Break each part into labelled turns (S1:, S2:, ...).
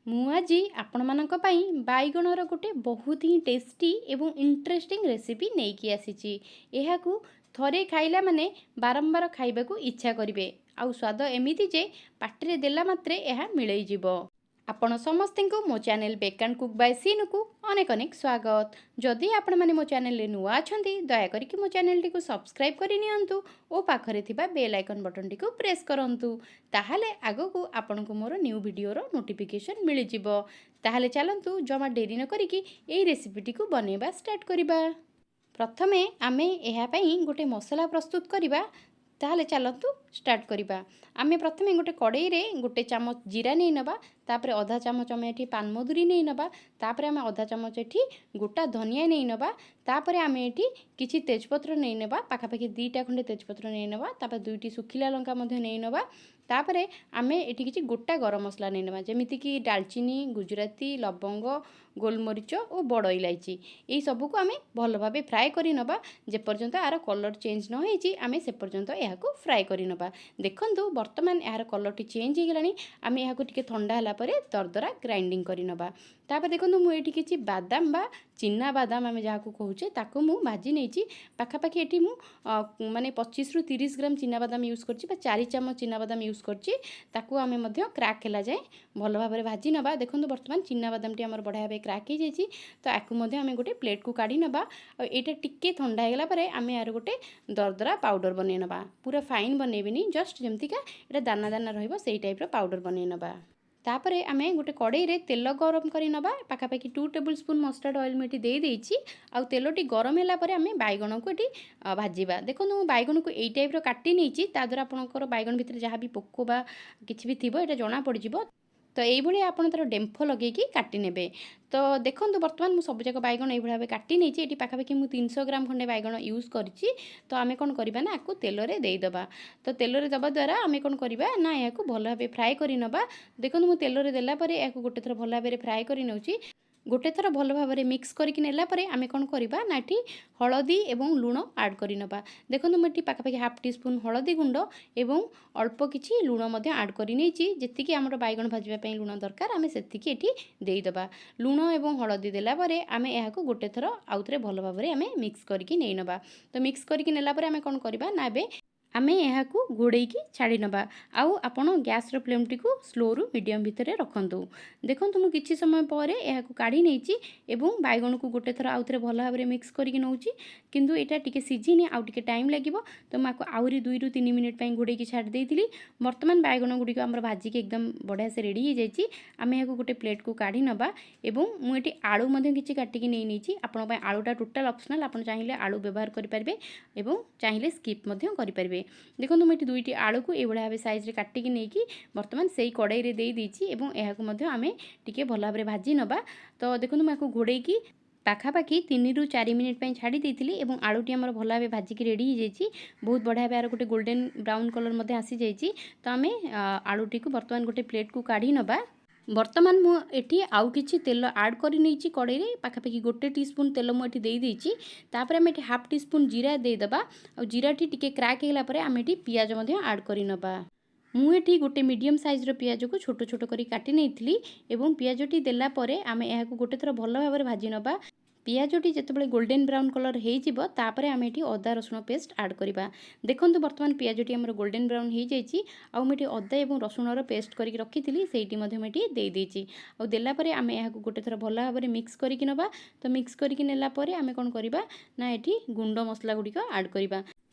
S1: ମୁଁ ଆଜି ଆପଣମାନଙ୍କ ପାଇଁ ବାଇଗଣର ଗୋଟେ ବହୁତ ହିଁ ଟେଷ୍ଟି ଏବଂ ଇଣ୍ଟରେଷ୍ଟିଂ ରେସିପି ନେଇକି ଆସିଛି। ଏହାକୁ ଥରେ ଖାଇଲା ମାନେ ବାରମ୍ବାର ଖାଇବାକୁ ଇଚ୍ଛା କରିବେ, ଆଉ ସ୍ୱାଦ ଏମିତି ଯେ ପାଟିରେ ଦେଲା ମାତ୍ରେ ଏହା ମିଳେଇଯିବ। ଆପଣ ସମସ୍ତଙ୍କୁ ମୋ channel bake and cook by ସିନୁକୁ ଅନେକ ଅନେକ ସ୍ୱାଗତ। ଯଦି ଆପଣମାନେ ମୋ ଚ୍ୟାନେଲରେ ନୂଆ ଅଛନ୍ତି, ଦୟାକରିକି ମୋ ଚ୍ୟାନେଲଟିକୁ ସବସ୍କ୍ରାଇବ୍ କରି ନିଅନ୍ତୁ ଓ ପାଖରେ ଥିବା ବେଲ୍ ଆଇକନ୍ ବଟନଟିକୁ ପ୍ରେସ୍ କରନ୍ତୁ। ତାହେଲେ ଆଗକୁ ଆପଣଙ୍କୁ ମୋର ନ୍ୟୁ ଭିଡ଼ିଓର ନୋଟିଫିକେସନ୍ ମିଳିଯିବ। ତାହେଲେ ଚାଲନ୍ତୁ, ଜମା ଡେରି ନ କରିକି ଏଇ ରେସିପିଟିକୁ ବନେଇବା ଷ୍ଟାର୍ଟ କରିବା। ପ୍ରଥମେ ଆମେ ଏହା ପାଇଁ ଗୋଟେ ମସଲା ପ୍ରସ୍ତୁତ କରିବା। ତାହେଲେ ଚାଲନ୍ତୁ ଷ୍ଟାର୍ଟ କରିବା। ଆମେ ପ୍ରଥମେ ଗୋଟେ କଡ଼େଇରେ ଗୋଟେ ଚାମଚ ଜିରା ନେଇ ନେବା। ତାପରେ ଅଧା ଚାମଚ ଆମେ ଏଠି ପାନମଧୁରୀ ନେଇ ନେବା। ତାପରେ ଆମେ ଅଧା ଚାମଚ ଏଠି ଗୋଟା ଧନିଆ ନେଇ ନେବା। ତାପରେ ଆମେ ଏଠି କିଛି ତେଜପତ୍ର ନେଇ ନେବା, ପାଖାପାଖି 2ଟା ଖଣ୍ଡେ ତେଜପତ୍ର ନେଇ ନେବା। ତାପରେ 2ଟି ଶୁଖିଲା ଲଙ୍କା ମଧ୍ୟ ନେଇ ନେବା। ତାପରେ ଆମେ ଏଠି କିଛି ଗୋଟା ଗରମ ମସଲା ନେଇ ନେବା, ଯେମିତିକି ଡାଲଚିନି, ଗୁଜୁରାତି, ଲବଙ୍ଗ, ଗୋଲମରିଚ ଓ ବଡ଼ ଇଲାଇଚି। ଏଇ ସବୁକୁ ଆମେ ଭଲ ଭାବେ ଫ୍ରାଏ କରି ନେବା। ଯେପର୍ଯ୍ୟନ୍ତ ଏହାର କଲର୍ ଚେଞ୍ଜ ନ ହେଇଛି, ଆମେ ସେ ପର୍ଯ୍ୟନ୍ତ ଏହାକୁ ଫ୍ରାଏ କରି ନେବା। ଦେଖନ୍ତୁ, ବର୍ତ୍ତମାନ ଏହାର କଲର୍ଟି ଚେଞ୍ଜ ହେଇଗଲାଣି। ଆମେ ଏହାକୁ ଟିକେ ଥଣ୍ଡା ହେଲା ପରେ ଦରଦରା ଗ୍ରାଇଣ୍ଡିଙ୍ଗ କରି ନେବା। ତାପରେ ଦେଖନ୍ତୁ, ମୁଁ ଏଇଠି କିଛି ବାଦାମ ବା ଚିନା ବାଦାମ ଆମେ ଯାହାକୁ କହୁଛେ, ତାକୁ ମୁଁ ଭାଜି ନେଇଛି। ପାଖାପାଖି ଏଠି ମୁଁ ମାନେ 25ରୁ 30 ଗ୍ରାମ ଚିନା ବାଦାମ ୟୁଜ୍ କରିଛି ବା 4 ଚାମଚ ଚିନା ବାଦାମ ୟୁଜ୍ କରିଛି। ତାକୁ ଆମେ ମଧ୍ୟ କ୍ରାକ୍ ହେଲା ଯାଏଁ ଭଲ ଭାବରେ ଭାଜି ନେବା। ଦେଖନ୍ତୁ, ବର୍ତ୍ତମାନ ଚିନା ବାଦାମଟି ଆମର ବଢ଼ିଆ ଭାବେ କ୍ରାକ୍ ହେଇଯାଇଛି। ତ ଆକୁ ମଧ୍ୟ ଆମେ ଗୋଟେ ପ୍ଲେଟ୍କୁ କାଢ଼ି ନେବା। ଆଉ ଏଇଟା ଟିକେ ଥଣ୍ଡା ହେଇଗଲା ପରେ ଆମେ ଏହାର ଗୋଟେ ଦରଦରା ପାଉଡ଼ର ବନେଇ ନେବା। ପୁରା ଫାଇନ୍ ବନେଇବେନି, ଜଷ୍ଟ ଯେମିତିକା ଏଇଟା ଦାନା ଦାନା ରହିବ, ସେଇ ଟାଇପ୍ର ପାଉଡ଼ର ବନେଇ ନେବା। ତାପରେ ଆମେ ଗୋଟେ କଡ଼େଇରେ ତେଲ ଗରମ କରି ନେବା। ପାଖାପାଖି 2 ଟେବୁଲ୍ ସ୍ପୁନ୍ ମଷ୍ଟାର୍ଡ଼ ଅଏଲ୍ ମୁଁ ଏଠି ଦେଇଦେଇଛି। ଆଉ ତେଲଟି ଗରମ ହେଲା ପରେ ଆମେ ବାଇଗଣକୁ ଏଠି ଭାଜିବା। ଦେଖନ୍ତୁ, ମୁଁ ବାଇଗଣକୁ ଏଇ ଟାଇପ୍ର କାଟି ନେଇଛି। ତା ଦ୍ୱାରା ଆପଣଙ୍କର ବାଇଗଣ ଭିତରେ ଯାହା ବି ପୋକ ବା କିଛି ବି ଥିବ, ଏଇଟା ଜଣା ପଡ଼ିଯିବ। ତ ଏଇଭଳି ଆପଣ ତା'ର ଡେମ୍ଫ ଲଗେଇକି କାଟି ନେବେ। ତ ଦେଖନ୍ତୁ, ବର୍ତ୍ତମାନ ମୁଁ ସବୁଯାକ ବାଇଗଣ ଏଇଭଳି ଭାବେ କାଟି ନେଇଛି। ଏଠି ପାଖାପାଖି ମୁଁ 300 ଗ୍ରାମ ଖଣ୍ଡେ ବାଇଗଣ ୟୁଜ୍ କରିଛି। ତ ଆମେ କ'ଣ କରିବା ନା ଆକୁ ତେଲରେ ଦେଇଦେବା। ତ ତେଲରେ ଦେବା ଦ୍ୱାରା ଆମେ କ'ଣ କରିବା ନା ଏହାକୁ ଭଲ ଭାବେ ଫ୍ରାଏ କରି ନେବା। ଦେଖନ୍ତୁ, ମୁଁ ତେଲରେ ଦେଲା ପରେ ଏହାକୁ ଗୋଟେ ଥର ଭଲ ଭାବରେ ଫ୍ରାଏ କରି ନେଉଛି। ଗୋଟେ ଥର ଭଲ ଭାବରେ ମିକ୍ସ କରିକି ନେଲା ପରେ ଆମେ କ'ଣ କରିବା ନା ଏଠି ହଳଦୀ ଏବଂ ଲୁଣ ଆଡ଼୍ କରି ନେବା। ଦେଖନ୍ତୁ, ମୁଁ ଏଠି ପାଖାପାଖି ହାଫ୍ ଟି ସ୍ପୁନ୍ ହଳଦୀ ଗୁଣ୍ଡ ଏବଂ ଅଳ୍ପ କିଛି ଲୁଣ ମଧ୍ୟ ଆଡ଼୍ କରି ନେଇଛି। ଯେତିକି ଆମର ବାଇଗଣ ଭାଜିବା ପାଇଁ ଲୁଣ ଦରକାର, ଆମେ ସେତିକି ଏଠି ଦେଇଦେବା। ଲୁଣ ଏବଂ ହଳଦୀ ଦେଲା ପରେ ଆମେ ଏହାକୁ ଗୋଟେ ଥର ଆଉଥରେ ଭଲ ଭାବରେ ଆମେ ମିକ୍ସ କରିକି ନେଇ ନେବା। ତ ମିକ୍ସ କରିକି ନେଲା ପରେ ଆମେ କ'ଣ କରିବା ନା ଏବେ ଆମେ ଏହାକୁ ଘୋଡ଼େଇକି ଛାଡ଼ି ନେବା। ଆଉ ଆପଣ ଗ୍ୟାସ୍ର ଫ୍ଲେମ୍ଟିକୁ ସ୍ଲୋରୁ ମିଡ଼ିୟମ୍ ଭିତରେ ରଖନ୍ତୁ। ଦେଖନ୍ତୁ, ମୁଁ କିଛି ସମୟ ପରେ ଏହାକୁ କାଢ଼ି ନେଇଛି ଏବଂ ବାଇଗଣକୁ ଗୋଟେ ଥର ଆଉଥରେ ଭଲ ଭାବରେ ମିକ୍ସ କରିକି ନେଉଛି। କିନ୍ତୁ ଏଇଟା ଟିକେ ସିଝିନି, ଆଉ ଟିକେ ଟାଇମ୍ ଲାଗିବ। ତ ମୁଁ ଆକୁ ଆହୁରି 2ରୁ 3 ମିନିଟ୍ ପାଇଁ ଘୋଡ଼େଇକି ଛାଡ଼ି ଦେଇଥିଲି। ବର୍ତ୍ତମାନ ବାଇଗଣ ଗୁଡ଼ିକ ଆମର ଭାଜିକି ଏକଦମ ବଢ଼ିଆ ସେ ରେଡ଼ି ହେଇଯାଇଛି। ଆମେ ଏହାକୁ ଗୋଟେ ପ୍ଲେଟ୍କୁ କାଢ଼ି ନେବା ଏବଂ ମୁଁ ଏଠି ଆଳୁ ମଧ୍ୟ କିଛି କାଟିକି ନେଇ ନେଇଛି। ଆପଣଙ୍କ ପାଇଁ ଆଳୁଟା ଟୋଟାଲ୍ ଅପସନାଲ୍। ଆପଣ ଚାହିଁଲେ ଆଳୁ ବ୍ୟବହାର କରିପାରିବେ ଏବଂ ଚାହିଁଲେ ସ୍କିପ୍ ମଧ୍ୟ କରିପାରିବେ। ଦେଖନ୍ତୁ, ମୁଁ ଏଠି 2ଟି ଆଳୁକୁ ଏଇଭଳିଆ ଭାବେ ସାଇଜ୍ରେ କାଟିକି ନେଇକି ବର୍ତ୍ତମାନ ସେଇ କଡ଼େଇରେ ଦେଇ ଦେଇଛି ଏବଂ ଏହାକୁ ମଧ୍ୟ ଆମେ ଟିକେ ଭଲ ଭାବରେ ଭାଜି ନେବା। ତ ଦେଖନ୍ତୁ, ମୁଁ ଏହାକୁ ଘୋଡ଼େଇକି ପାଖାପାଖି 3ରୁ 4 ମିନିଟ୍ ପାଇଁ ଛାଡ଼ି ଦେଇଥିଲି ଏବଂ ଆଳୁଟି ଆମର ଭଲ ଭାବେ ଭାଜିକି ରେଡ଼ି ହେଇଯାଇଛି। ବହୁତ ବଢ଼ିଆ ଭାବେ ଆର ଗୋଟେ ଗୋଲ୍ଡେନ୍ ବ୍ରାଉନ୍ କଲର୍ ମଧ୍ୟ ଆସିଯାଇଛି। ତ ଆମେ ଆଳୁଟିକୁ ବର୍ତ୍ତମାନ ଗୋଟେ ପ୍ଲେଟ୍କୁ କାଢ଼ି ନେବା। ବର୍ତ୍ତମାନ ମୁଁ ଏଠି ଆଉ କିଛି ତେଲ ଆଡ଼୍ କରି ନେଇଛି କଡ଼େଇରେ। ପାଖାପାଖି 1 ଟି ସ୍ପୁନ୍ ତେଲ ମୁଁ ଏଠି ଦେଇଦେଇଛି। ତାପରେ ଆମେ ଏଠି ହାଫ୍ ଟି ସ୍ପୁନ୍ ଜିରା ଦେଇଦେବା। ଆଉ ଜିରାଟି ଟିକେ କ୍ରାକ୍ ହେଇଗଲା ପରେ ଆମେ ଏଠି ପିଆଜ ମଧ୍ୟ ଆଡ଼୍ କରି ନେବା। ମୁଁ ଏଠି ଗୋଟେ ମିଡ଼ିୟମ୍ ସାଇଜ୍ର ପିଆଜକୁ ଛୋଟ ଛୋଟ କରି କାଟି ନେଇଥିଲି ଏବଂ ପିଆଜଟି ଦେଲା ପରେ ଆମେ ଏହାକୁ ଗୋଟେ ଥର ଭଲ ଭାବରେ ଭାଜି ନେବା। ପିଆଜଟି ଯେତେବେଳେ ଗୋଲ୍ଡେନ୍ ବ୍ରାଉନ୍ କଲର୍ ହେଇଯିବ, ତାପରେ ଆମେ ଏଠି ଅଦା ରସୁଣ ପେଷ୍ଟ ଆଡ଼୍ କରିବା। ଦେଖନ୍ତୁ, ବର୍ତ୍ତମାନ ପିଆଜଟି ଆମର ଗୋଲ୍ଡେନ୍ ବ୍ରାଉନ୍ ହେଇଯାଇଛି। ଆଉ ମୁଁ ଏଠି ଅଦା ଏବଂ ରସୁଣର ପେଷ୍ଟ କରିକି ରଖିଥିଲି, ସେଇଟି ମଧ୍ୟ ମୁଁ ଏଠି ଦେଇଦେଇଛି। ଆଉ ଦେଲା ପରେ ଆମେ ଏହାକୁ ଗୋଟେ ଥର ଭଲ ଭାବରେ ମିକ୍ସ କରିକି ନେବା। ତ ମିକ୍ସ କରିକି ନେଲା ପରେ ଆମେ କ'ଣ କରିବା ନା ଏଠି ଗୁଣ୍ଡ ମସଲା ଗୁଡ଼ିକ ଆଡ଼୍ କରିବା।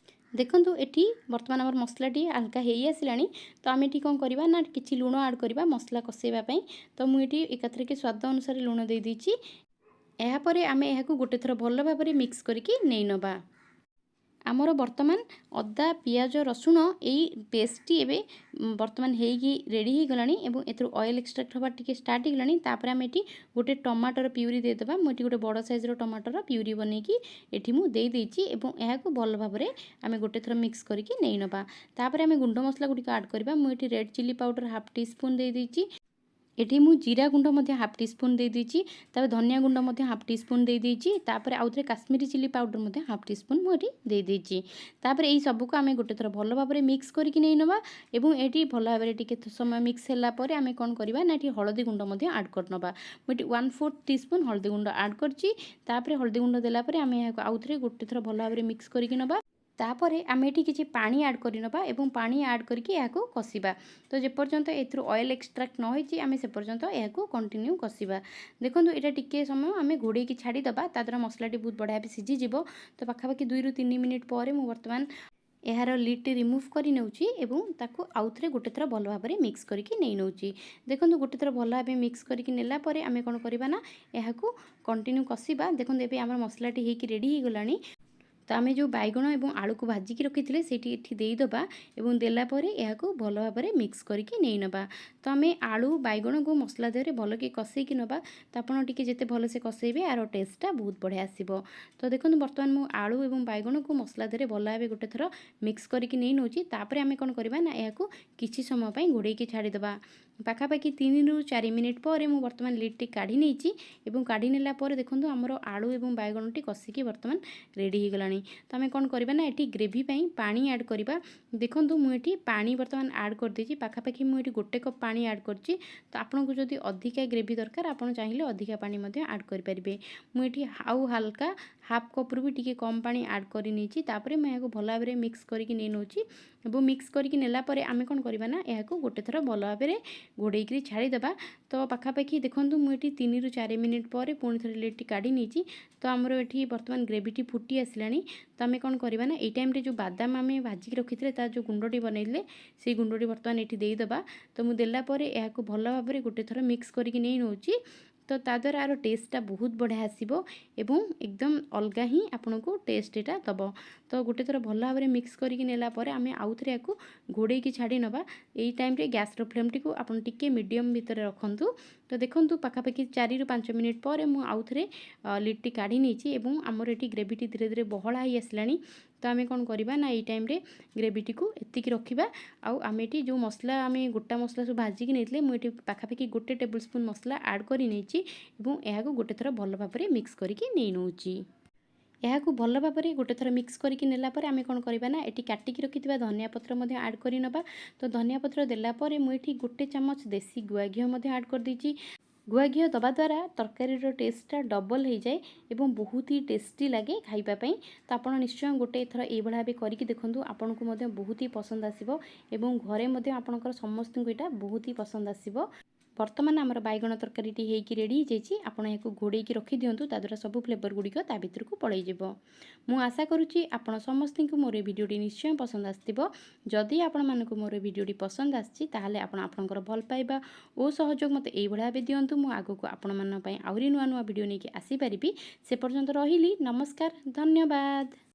S1: ଦେଖନ୍ତୁ, ଏଠି ବର୍ତ୍ତମାନ ଆମର ମସଲାଟି ହାଲକା ହେଇ ଆସିଲାଣି। ତ ଆମେ ଏଠି କ'ଣ କରିବା ନା କିଛି ଲୁଣ ଆଡ଼୍ କରିବା ମସଲା କଷେଇବା ପାଇଁ। ତ ମୁଁ ଏଠି ଏକାଥରକେ ସ୍ୱାଦ ଅନୁସାରେ ଲୁଣ ଦେଇଦେଇଛି। ଏହାପରେ ଆମେ ଏହାକୁ ଗୋଟେ ଥର ଭଲ ଭାବରେ ମିକ୍ସ କରିକି ନେଇ ନେବା। ଆମର ବର୍ତ୍ତମାନ ଅଦା, ପିଆଜ, ରସୁଣ ଏଇ ପେଷ୍ଟଟି ଏବେ ବର୍ତ୍ତମାନ ହେଇକି ରେଡ଼ି ହେଇଗଲାଣି ଏବଂ ଏଥିରୁ ଅଏଲ୍ ଏକ୍ସଟ୍ରାକ୍ଟ ହେବା ଟିକେ ଷ୍ଟାର୍ଟ ହେଇଗଲାଣି। ତାପରେ ଆମେ ଏଠି ଗୋଟେ ଟମାଟର ପିଉରି ଦେଇଦେବା। ମୁଁ ଏଠି ଗୋଟେ ବଡ଼ ସାଇଜ୍ର ଟମାଟର ପିଉରି ବନେଇକି ଏଠି ମୁଁ ଦେଇଦେଇଛି ଏବଂ ଏହାକୁ ଭଲ ଭାବରେ ଆମେ ଗୋଟେ ଥର ମିକ୍ସ କରିକି ନେଇ ନେବା। ତାପରେ ଆମେ ଗୁଣ୍ଡ ମସଲା ଗୁଡ଼ିକ ଆଡ଼୍ କରିବା। ମୁଁ ଏଠି red chilli powder half tea spoon ଦେଇଦେଇଛି। ଏଠି ମୁଁ ଜିରା ଗୁଣ୍ଡ ମଧ୍ୟ ହାଫ୍ ଟି ସ୍ପୁନ୍ ଦେଇଦେଇଛି। ତାପରେ ଧନିଆ ଗୁଣ୍ଡ ମଧ୍ୟ ହାଫ୍ ଟି ସ୍ପୁନ୍ ଦେଇଦେଇଛି। ତାପରେ ଆଉଥରେ କାଶ୍ମୀରୀ ଚିଲି ପାଉଡ଼ର ମଧ୍ୟ ହାଫ୍ ଟି ସ୍ପୁନ୍ ମୁଁ ଏଠି ଦେଇଦେଇଛି। ତାପରେ ଏଇ ସବୁକୁ ଆମେ ଗୋଟେ ଥର ଭଲ ଭାବରେ ମିକ୍ସ କରିକି ନେଇ ନେବା ଏବଂ ଏଠି ଭଲ ଭାବରେ ଟିକେ ସମୟ ମିକ୍ସ ହେଲା ପରେ ଆମେ କ'ଣ କରିବା ନା ଏଠି ହଳଦୀ ଗୁଣ୍ଡ ମଧ୍ୟ ଆଡ଼୍ କରିନେବା। ମୁଁ ଏଠି 1/4 ଟି ସ୍ପୁନ୍ ହଳଦୀ ଗୁଣ୍ଡ ଆଡ଼୍ କରିଛି। ତାପରେ ହଳଦୀ ଗୁଣ୍ଡ ଦେଲା ପରେ ଆମେ ଏହାକୁ ଆଉଥରେ ଗୋଟେ ଥର ଭଲ ଭାବରେ ମିକ୍ସ କରିକି ନେବା। ତାପରେ ଆମେ ଏଠି କିଛି ପାଣି ଆଡ଼୍ କରିନେବା ଏବଂ ପାଣି ଆଡ଼୍ କରିକି ଏହାକୁ କଷିବା। ତ ଯେପର୍ଯ୍ୟନ୍ତ ଏଥିରୁ ଅଏଲ୍ ଏକ୍ସଟ୍ରାକ୍ଟ ନ ହେଇଛି, ଆମେ ସେ ପର୍ଯ୍ୟନ୍ତ ଏହାକୁ କଣ୍ଟିନ୍ୟୁ କଷିବା। ଦେଖନ୍ତୁ, ଏଇଟା ଟିକିଏ ସମୟ ଆମେ ଘୋଡ଼େଇକି ଛାଡ଼ିଦେବା, ତା ଦ୍ୱାରା ମସଲାଟି ବହୁତ ବଢ଼ିଆ ଭାବେ ସିଝିଯିବ। ତ ପାଖାପାଖି 2ରୁ 3 ମିନିଟ୍ ପରେ ମୁଁ ବର୍ତ୍ତମାନ ଏହାର ଲିଡ୍ଟି ରିମୁଭ୍ କରି ନେଉଛି ଏବଂ ତାକୁ ଆଉଥରେ ଗୋଟେ ଥର ଭଲ ଭାବରେ ମିକ୍ସ କରିକି ନେଇ ନେଉଛି। ଦେଖନ୍ତୁ, ଗୋଟେ ଥର ଭଲ ଭାବେ ମିକ୍ସ କରିକି ନେଲା ପରେ ଆମେ କ'ଣ କରିବା ନା ଏହାକୁ କଣ୍ଟିନ୍ୟୁ କଷିବା। ଦେଖନ୍ତୁ, ଏବେ ଆମର ମସଲାଟି ହେଇକି ରେଡ଼ି ହେଇଗଲାଣି। ତ ଆମେ ଯେଉଁ ବାଇଗଣ ଏବଂ ଆଳୁକୁ ଭାଜିକି ରଖିଥିଲେ, ସେଇଠି ଏଠି ଦେଇଦେବା ଏବଂ ଦେଲା ପରେ ଏହାକୁ ଭଲ ଭାବରେ ମିକ୍ସ କରିକି ନେଇ ନେବା। ତ ଆମେ ଆଳୁ ବାଇଗଣକୁ ମସଲା ଦେହରେ ଭଲକି କଷେଇକି ନେବା। ତ ଆପଣ ଟିକେ ଯେତେ ଭଲସେ କଷେଇବେ, ଆର ଟେଷ୍ଟଟା ବହୁତ ବଢ଼ିଆ ଆସିବ। ତ ଦେଖନ୍ତୁ, ବର୍ତ୍ତମାନ ମୁଁ ଆଳୁ ଏବଂ ବାଇଗଣକୁ ମସଲା ଦେହରେ ଭଲ ଭାବେ ଗୋଟେ ଥର ମିକ୍ସ କରିକି ନେଇ ନେଉଛି। ତାପରେ ଆମେ କ'ଣ କରିବା ନା ଏହାକୁ କିଛି ସମୟ ପାଇଁ ଘୋଡ଼େଇକି ଛାଡ଼ିଦେବା। ପାଖାପାଖି 3ରୁ 4 ମିନିଟ୍ ପରେ ମୁଁ ବର୍ତ୍ତମାନ ଲିଡ୍ଟି କାଢ଼ି ନେଇଛି ଏବଂ କାଢ଼ି ନେଲା ପରେ ଦେଖନ୍ତୁ, ଆମର ଆଳୁ ଏବଂ ବାଇଗଣଟି କଷିକି ବର୍ତ୍ତମାନ ରେଡ଼ି ହେଇଗଲାଣି। ତ ଆମେ କ'ଣ କରିବା ନା ଏଠି ଗ୍ରେଭି ପାଇଁ ପାଣି ଆଡ଼୍ କରିବା। ଦେଖନ୍ତୁ, ମୁଁ ଏଠି ପାଣି ବର୍ତ୍ତମାନ ଆଡ଼୍ କରିଦେଇଛି। ପାଖାପାଖି ମୁଁ ଏଠି 1 କପ୍ ପାଣି ଆଡ଼୍ କରିଛି। ତ ଆପଣଙ୍କୁ ଯଦି ଅଧିକା ଗ୍ରେଭି ଦରକାର, ଆପଣ ଚାହିଁଲେ ଅଧିକା ପାଣି ମଧ୍ୟ ଆଡ଼୍ କରିପାରିବେ। ମୁଁ ଏଠି ଆଉ ହାଲକା ହାଫ୍ କପ୍ରୁ ବି ଟିକେ କମ୍ ପାଣି ଆଡ଼୍ କରି ନେଇଛି। ତାପରେ ମୁଁ ଏହାକୁ ଭଲ ଭାବରେ ମିକ୍ସ କରିକି ନେଇ ନେଉଛି ଏବଂ ମିକ୍ସ କରିକି ନେଲା ପରେ ଆମେ କ'ଣ କରିବା ନା ଏହାକୁ ଗୋଟେ ଥର ଭଲ ଭାବରେ ଘୋଡ଼େଇକିରି ଛାଡ଼ିଦେବା। ତ ପାଖାପାଖି ଦେଖନ୍ତୁ, ମୁଁ ଏଠି 3ରୁ 4 ମିନିଟ୍ ପରେ ପୁଣି ଥରେ ଲିଡ୍ଟି କାଢ଼ି ନେଇଛି। ତ ଆମର ଏଠି ବର୍ତ୍ତମାନ ଗ୍ରେଭିଟି ଫୁଟି ଆସିଲାଣି। ତ ଆମେ କ'ଣ କରିବା ନା ଏଇ ଟାଇମ୍ରେ ଯେଉଁ ବାଦାମ ଆମେ ଭାଜିକି ରଖିଥିଲେ, ତାର ଯେଉଁ ଗୁଣ୍ଡଟି ବନେଇଥିଲେ, ସେଇ ଗୁଣ୍ଡଟି ବର୍ତ୍ତମାନ ଏଠି ଦେଇଦେବା। ତ ମୁଁ ଦେଲା ପରେ ଏହାକୁ ଭଲ ଭାବରେ ଗୋଟେ ଥର ମିକ୍ସ କରିକି ନେଇ ନେଉଛି। ତ ତା ଦ୍ୱାରା ଆର ଟେଷ୍ଟଟା ବହୁତ ବଢ଼ିଆ ଆସିବ ଏବଂ ଏକଦମ ଅଲଗା ହିଁ ଆପଣଙ୍କୁ ଟେଷ୍ଟ ଏଇଟା ଦେବ। ତ ଗୋଟେ ଥର ଭଲ ଭାବରେ ମିକ୍ସ କରିକି ନେଲା ପରେ ଆମେ ଆଉଥରେ ଏହାକୁ ଘୋଡ଼େଇକି ଛାଡ଼ି ନେବା। ଏଇ ଟାଇମ୍ରେ ଗ୍ୟାସ୍ର ଫ୍ଲେମ୍ଟିକୁ ଆପଣ ଟିକେ ମିଡ଼ିୟମ୍ ଭିତରେ ରଖନ୍ତୁ। ତ ଦେଖନ୍ତୁ, ପାଖାପାଖି 4ରୁ 5 ମିନିଟ୍ ପରେ ମୁଁ ଆଉଥରେ ଲିଡ୍ଟି କାଢ଼ି ନେଇଛି ଏବଂ ଆମର ଏଠି ଗ୍ରେଭିଟି ଧୀରେ ଧୀରେ ବହଳା ହେଇ ଆସିଲାଣି। ତ ଆମେ କ'ଣ କରିବା ନା ଏଇ ଟାଇମ୍ରେ ଗ୍ରେଭିଟିକୁ ଏତିକି ରଖିବା। ଆଉ ଆମେ ଏଠି ଯେଉଁ ମସଲା, ଆମେ ଗୋଟା ମସଲା ସବୁ ଭାଜିକି ନେଇଥିଲେ, ମୁଁ ଏଠି ପାଖାପାଖି 1 ଟେବୁଲ୍ ସ୍ପୁନ୍ ମସଲା ଆଡ଼୍ କରି ନେଇଛି ଏବଂ ଏହାକୁ ଗୋଟେ ଥର ଭଲ ଭାବରେ ମିକ୍ସ କରିକି ନେଇ ନେଉଛି। ଏହାକୁ ଭଲ ଭାବରେ ଗୋଟେ ଥର ମିକ୍ସ କରିକି ନେଲା ପରେ ଆମେ କ'ଣ କରିବା ନା ଏଠି କାଟିକି ରଖିଥିବା ଧନିଆ ପତ୍ର ମଧ୍ୟ ଆଡ଼୍ କରି ନେବା। ତ ଧନିଆ ପତ୍ର ଦେଲା ପରେ ମୁଁ ଏଠି 1 ଚାମଚ ଦେଶୀ ଗୁଆ ଘିଅ ମଧ୍ୟ ଆଡ଼୍ କରିଦେଇଛି। ଗୁଆ ଘିଅ ଦେବା ଦ୍ୱାରା ତରକାରୀର ଟେଷ୍ଟଟା ଡବଲ୍ ହେଇଯାଏ ଏବଂ ବହୁତ ହି ଟେଷ୍ଟି ଲାଗେ ଖାଇବା ପାଇଁ। ତ ଆପଣ ନିଶ୍ଚୟ ଗୋଟେ ଥର ଏଇଭଳିଆ ଭାବେ କରିକି ଦେଖନ୍ତୁ, ଆପଣଙ୍କୁ ମଧ୍ୟ ବହୁତ ହି ପସନ୍ଦ ଆସିବ ଏବଂ ଘରେ ମଧ୍ୟ ଆପଣଙ୍କର ସମସ୍ତଙ୍କୁ ଏଇଟା ବହୁତ ହି ପସନ୍ଦ ଆସିବ। ବର୍ତ୍ତମାନ ଆମର ବାଇଗଣ ତରକାରୀଟି ହେଇକି ରେଡ଼ି ହେଇଯାଇଛି। ଆପଣ ଏହାକୁ ଘୋଡ଼େଇକି ରଖିଦିଅନ୍ତୁ, ତା ଦ୍ୱାରା ସବୁ ଫ୍ଲେଭର ଗୁଡ଼ିକ ତା ଭିତରକୁ ପଳେଇଯିବ। ମୁଁ ଆଶା କରୁଛି ଆପଣ ସମସ୍ତଙ୍କୁ ମୋର ଏ ଭିଡ଼ିଓଟି ନିଶ୍ଚୟ ପସନ୍ଦ ଆସିଥିବ। ଯଦି ଆପଣମାନଙ୍କୁ ମୋର ଏ ଭିଡ଼ିଓଟି ପସନ୍ଦ ଆସିଛି, ତାହେଲେ ଆପଣ ଆପଣଙ୍କର ଭଲ ପାଇବା ଓ ସହଯୋଗ ମୋତେ ଏଇଭଳିଆ ଭାବେ ଦିଅନ୍ତୁ। ମୁଁ ଆଗକୁ ଆପଣମାନଙ୍କ ପାଇଁ ଆହୁରି ନୂଆ ନୂଆ ଭିଡ଼ିଓ ନେଇକି ଆସିପାରିବି। ସେ ପର୍ଯ୍ୟନ୍ତ ରହିଲି, ନମସ୍କାର, ଧନ୍ୟବାଦ।